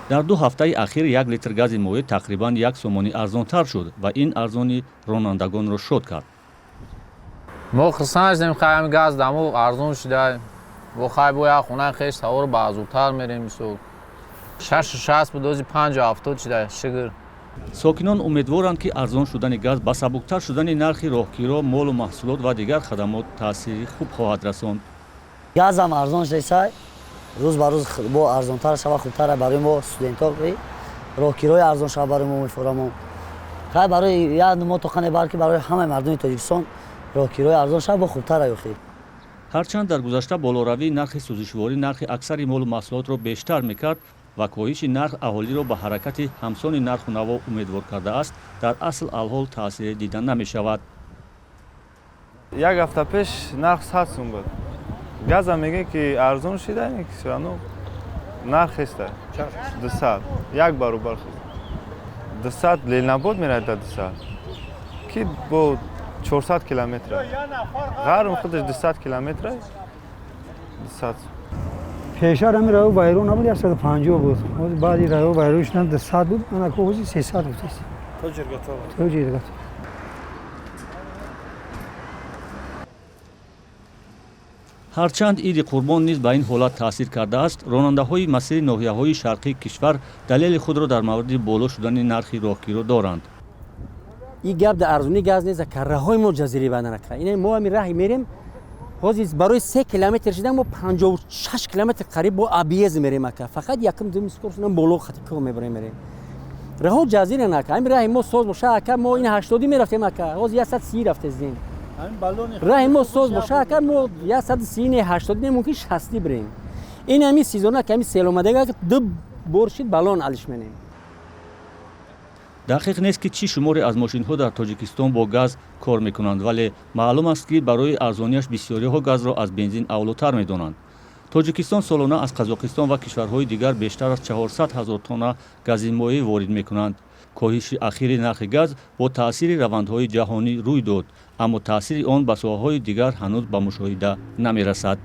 Дар 2 ҳафтаи ахир 1 литр гази моеъ тақрибан 1 сомонӣ арзонтар шуд ва ин арзонӣ ронандагонро шод кард. Мо хурсанд шудем, хай газ дамо арзон шуда. Бо хай бо як хона хеш савор ба зудтар мерем мисол. 6,60 буд, ози 5,70 шуда, шукр. Сокинон умедворанд, ки арзон шудани газ ба сабуктар шудани нархи роҳкиро, молу маҳсулот ва дигар хадамот таъсири хуб хоҳад расонд. Газам арзон шуда, рӯз ба рӯз бо арзонтар шава хубтар барои мо студентҳо, роҳкирои арзон шава барои мо мефурамон. Хай барои як мо тоқане, балки барои ҳамаи мардуми Тоҷикистон роҳкирои арзон шава бо хубтар охир. Ҳарчанд дар гузашта болоравии нархи сӯзишворӣ нархи аксари молу маҳсулотро бештар мекард ва коҳиши нарх аҳолиро ба ҳаракати ҳамсони нарху наво умедвор кардааст, дар асл алҳол таъсире дида намешавад. Як ҳафта пеш нарх 100 сум буд. Газа мегӯем, ки арзон шида, нарх хеста 200, як баробар хеста. 200 Ленинобод меравад, да 200, ки бо 400 километра ғарм худаш 200 километра 200. Пешар ҳами раё вайрон набуд, 150 буд. Баъди раё вайрон шудан 200 буд, анако ҳози 300 буд. То Ҷиргатол. То Ҷиргатол. Ҳарчанд Иди Қурбон низ ба ин ҳолат таъсир кардааст, ронандаҳои масири ноҳияҳои шарқии кишвар далели худро дар мавриди боло шудани нархи роҳкиро доранд. Ин гап дар арзонии газ нест, карраҳои мо ҷазири банарака. Ина мо ҳами раҳи мерем, ҳозир барои 3 километр шидан мо 56 километр қариб бо объезд мерем ака. Фақат якум дуюм скорость боло хати кӯҳ мебарем мерем. Раҳо ҷазира нака. Ҳамин раҳи мо соз боша ака, мо ин 80 мерафтем ака, ҳозир 130 рафтезем. Раҳи мо соз боша ака, мо 130 не, 80 не, мумкин 60 бирем. Ин ҳамин сезона ки ҳамин сел омадага, ду бор шид баллон алиш менем. Дақиқ нест, ки чӣ шуморе аз мошинҳо дар Тоҷикистон бо газ кор мекунанд, вале маълум аст, ки барои арзониаш бисёриҳо газро аз бензин авлотар медонанд. Тоҷикистон солона аз Қазоқистон ва кишварҳои дигар бештар аз 400 ҳазор тонна гази моеъ ворид мекунанд. Коҳиши ахири нархи газ бо таъсири равандҳои ҷаҳонӣ рӯй дод, аммо таъсири он ба соҳаҳои дигар ҳанӯз ба мушоҳида намерасад.